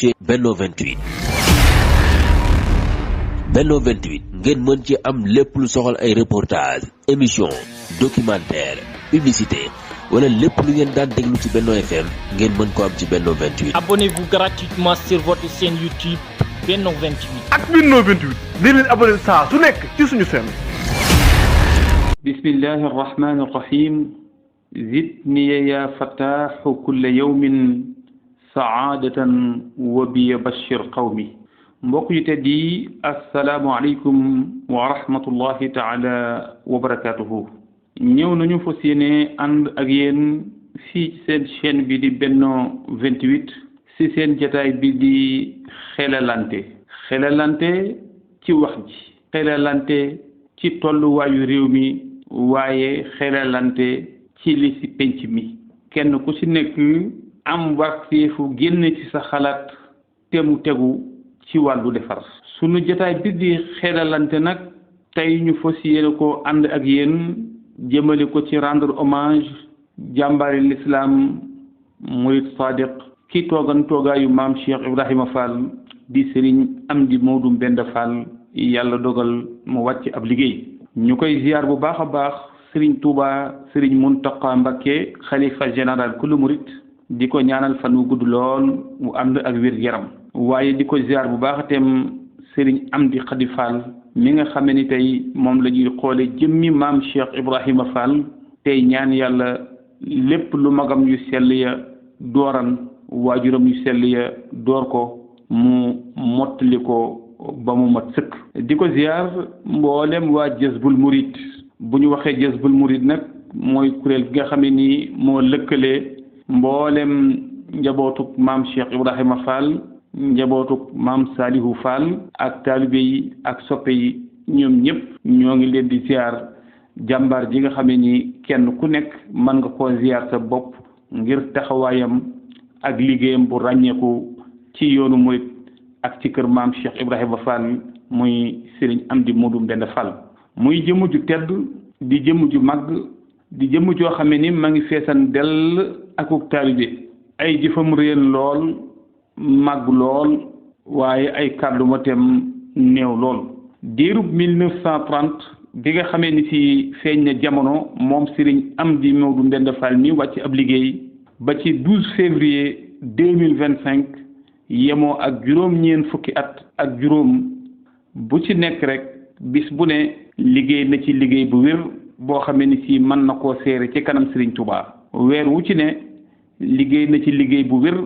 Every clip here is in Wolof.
ci Benno 28. Benno 28 ngeen mën ci am lépp lu soxal ay reportage émission documentaire publicité wala lépp lu ngeen daan déglu ci Benno FM ngeen mën ko am ci Benno 28. Abonnez-vous gratuitement sur votre chaîne YouTube Benno 28. ak Benno 28 di leen abonné saa su nekk ci suñu chaîne. bismillahi arrahmani arrahim zidniya ya fatahu kulla yawmin saadatan wa biya bashir qawmi. mbokk yu tedd yi assalaamu aleykum wa rahmatullahi taala wa barakatuhu. ñëw nañu fas yéene ànd ak yéen fii ci seen chaîne bi di Benno 28 ci seen jataay bi di xelalante ci wax ji, xelalante ci tolluwaayu réew mi, waaye xelalante ci li ci penc mi. kenn ku ci nekk am warteefu génn ci sa xalaat te mu tegu ci wàllu defar. sunu jotaay bi di xelalante nag tey ñu fas yéene ko ànd ak yéen jëmale ko ci rendre hommage jàmbaari l'islam murid sadiq ki toogan toogaayu maam Cheikh Ibrahima Fall di Serigne Amdi Modou Mbenda Fall yàlla dogal mu wàcc ab liggéey. ñu koy ziar bu baax a baax Serigne Touba Serigne Mountakha Mbacké xalifa général kulu murid di ko ñaanal fan wu gudd lool mu ànd ak wér yaram. waaye di ko ziar bu baax itam Serigne Amdi Khady Fall mi nga xam ni tey moom la ñuy xoole jëmmi maam Cheikh Ibrahima Fall tey ñaan yàlla lépp lu magam yu sell ya dooran waajuram yu sell ya door ko mu mottali ko ba mu mat sëkk. di ko ziar mboolem waa Jazbul Murid. bu ñu waxee Jazbul Murid nag mooy kuréel gi nga xam ne nii moo lëkkale mboolem njabootuk maam Cheikh Ibrahima Fall, njabootuk maam Salihu Fall ak taalibe yi ak soppe yi ñoom ñëpp ñoo ngi leen di ziar jàmbaar ji nga xam ne nii kenn ku nekk mën nga koo ziar sa bopp ngir taxawaayam ak liggéeyam bu ràññeeku ci yoonu murid ak ci kër maam Cheikh Ibrahima Fall muy Serigne Amdi Modou Mbenda Fall. muy jëmm ju tedd di jëmm ju màgg di jëmm joo xam ne ni ma ngi feesan dell akuk taalibe. ay jëfam réen lool màgg lool waaye ay kàddu matem néew lool. diirub 1930 bi nga xamee ni ci feeñ na jamono moom Serigne Amdi Modou Mbenda Fall mi wàcc ab liggéey ba ci 12 février 2025 yemoo ak juróom-ñeent fukki at ak juróom bu ci nekk rek bis bu ne liggéey na ci liggéey bu wér boo xamee ni ci mën na koo seere ci kanam Serigne Touba. weer wu ci ne liggéey na ci liggéey bu wér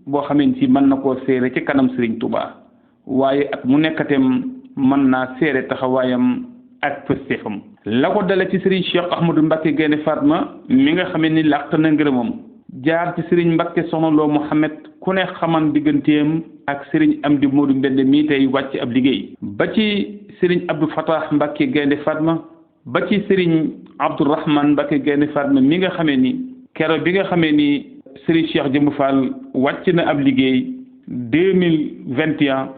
boo xamee ni ci mën na koo seere ci kanam Serigne Touba. waaye at mu nekkatem mën naa seere taxawaayam ak pëstéefam. la ko dale ci Serigne Cheikh Ahmadou Mbacké Gaïndé Fatma mi nga xamee ni làq na ngërëmam jaar ci Serigne Mbacké Soxna Lo Mouhamed ku ne xaman digganteem ak Serigne Amdi Modou Mbenda mii tey wàcc ab liggéey. ba ci Serigne Abdou Fatah Mbacké Gaïndé Fatma ba ci Serigne Abdourahmane Mbacké Gaïndé Fatma mi nga xamee ni keroog bi nga xamee ni Serigne Cheikh Jëmb Fall wàcc na ab liggéey 2021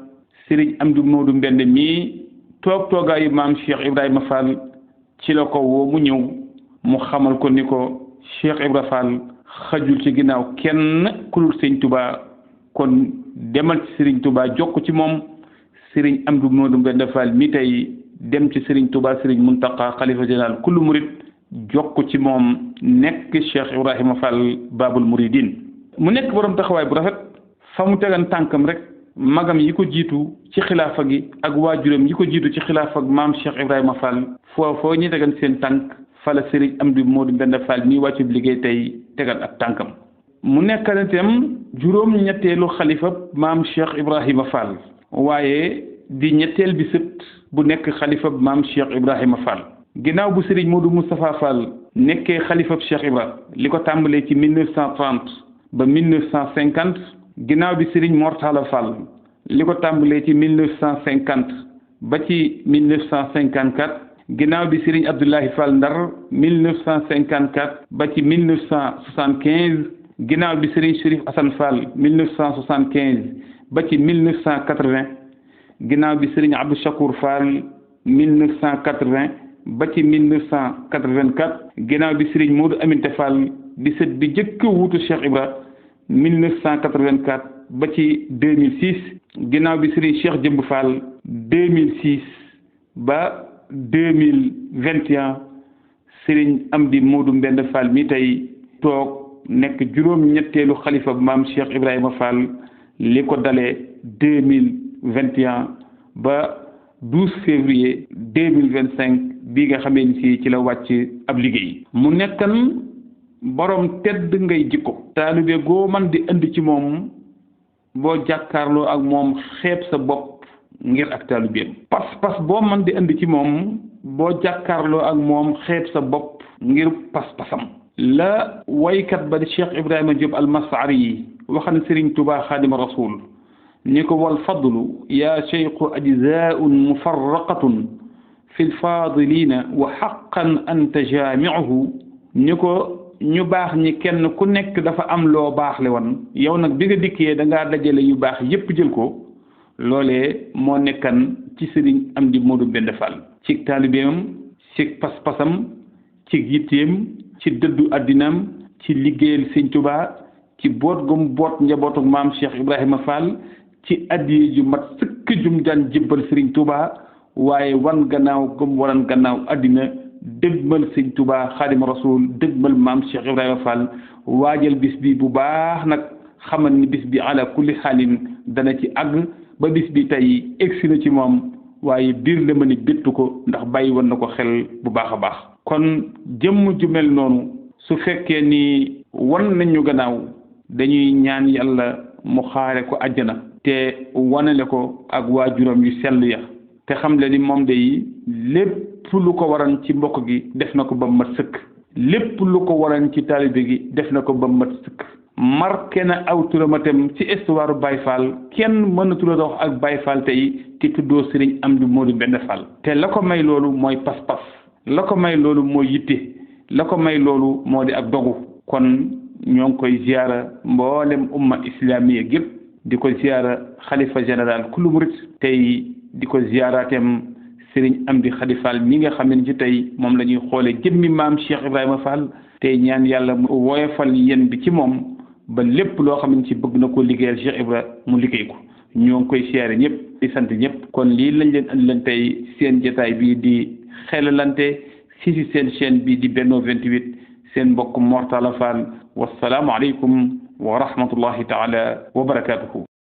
Serigne Amdi Modou Mbenda mii toogaayu maam Cheikh Ibrahima Fall ci la ko woo mu ñëw mu xamal ko ni ko Cheikh Ibrahima Fall xajul ci ginnaaw kenn ku dul Serigne Touba kon demal ci Serigne Touba jokk ci moom. Serigne Amdi Modou Mbenda Fall mi tey dem ci Serigne Touba Serigne Mountakha xalifa général kullu murid jokk ci moom nekk Cheikh Ibrahima Fall Babul Mouridine. mu nekk borom taxawaay bu rafet fa mu tegan tànkam rek magam yi ko jiitu ci xilaafa gi ak waajuram yi ko jiitu ci xilaafa ak maam Cheikh Ibrahima Fall foo ñu tegan seen tànk fa la Serigne Amdi Modou Mbenda Fall mi wàccu liggéey tey tegan ak tànkam. mu nekkan itam juróom-ñetteelu xalifa maam Cheikh Ibrahima Fall. waaye di ñetteel bi sët bu nekk xalifa maam Cheikh Ibrahima Fall. ginnaaw bu Serigne Modou Moustapha Fall nekkee xalifa Cheikh Ibra li ko tàmbalee ci 1930 ba 1950 ginnaaw bi Serigne Mortala Fall li ko tàmbalee ci 1950 ba ci 1954 ginnaaw bi Serigne Abdoulahi Fall Ndar 1954 ba ci 1975 ginnaaw bi Serigne Chérif Assane Fall 1975 ba ci 1980 ginnaaw bi Serigne Abdou Chakour Fall 1980 ba ci 1984 ginnaaw bi Serigne Modou Aminta Fall di sët bi jëkk wuutu Cheikh Ibra 1984 ba ci 2006 ginnaaw bi Serigne Cheikh Jëmb Fall 2006 ba 2021 Serigne Amdi Modou Mbend Fall mi tey toog nekk juróom-ñetteelu xalifa maam Cheikh Ibrahima Fall li ko dalee 2021 ba 12 février 2025 bii nga xamee ni si ci la wàcc ab liggéey mu nekkan borom tedd ngay jikko taalibe goo man di indi ci moom boo jàkkaarloo ak moom xeeb sa bopp ngir ak taalibeem pas-pas boo man di indi ci moom boo jàkkaarloo ak moom xeeb sa bopp ngir pas-pasam la waykat ba di Cheikh Ibrahima Diop al-Mas'ari yi wax na Serigne Touba Xaadima Rasul ni ko wal fadlu yaa cheikhu ajzaun mufarraqatun fi lfadilina wa xaqan anta jaamiuhu ni ko ñu baax ñi kenn ku nekk dafa am loo baaxle woon yow nag bi nga dikkee da ngaa dajale yu baax yépp jël ko loolee moo nekkan ci Serigne Amdi Modou Mbend Fall ci taalibeem ci pas-pasam ci yitteem ci dëddu addinaam ci liggéeyal Sëñ Tuubaa ci boot gum boot njabootu maam Cheikh Ibrahima Fall ci addiye ju mat sëkk jum daan jébbal Serigne Touba waaye wan gannaaw gum waran gannaaw addina dëgmal Sëñ Touba Xaadimu Rasuul dëgmal maam Cheikh Ibrahima Fall waajal bis bi bu baax nag xamal ni bis bi ala kulli xaalin dana ci àgg ba bis bi tey egsi na ci moom waaye biir la ma ni béttu ko ndax bàyyi woon na ko xel bu baax a baax kon jëmm ju mel noonu su fekkee ni wan nañu gannaaw dañuy ñaan yàlla mu xaare ko àjjana te wanale ko ak waajuram yu sell ya te xam le ni moom day lépp lu ko waran ci mbokk gi def na ko ba mat sëkk lépp lu ko waran ci taalibe gi def na ko ba mat sëkk marqué na aw turamatam ci histoire Baye Fall kenn mënatul a dox ak Baye Fall tey te tuddoo Serigne Amdi Modou Mbend Fall te la ko may loolu mooy pas-pas la ko may loolu mooy yitte la ko may loolu moo di ak dogu kon ñoo ngi koy ziara mboolem umma islamiya gépp di ko ziara xalifa général kullu murit tey di ko ziaraatem Serigne Amdi Khady Fall mi nga xam ne ci tey moom la ñuy xoole jëmmi maam Cheikh Ibrahima Fall tey ñaan yàlla mu woyofal yéen bi ci moom ba lépp loo xam ne ci bëgg na ko liggéeyal Cheikh Ibra mu liggéey ko ñoo ngi koy siyaare ñëpp di sant ñëpp kon lii lañ leen andi leen tey seen jotaay bii di xelalante si seen chaîne bii di Benno 28 seen mbokk Mor Talla Fall wasalaamu aleykum wa rahmatullahi taala wa barakatuhu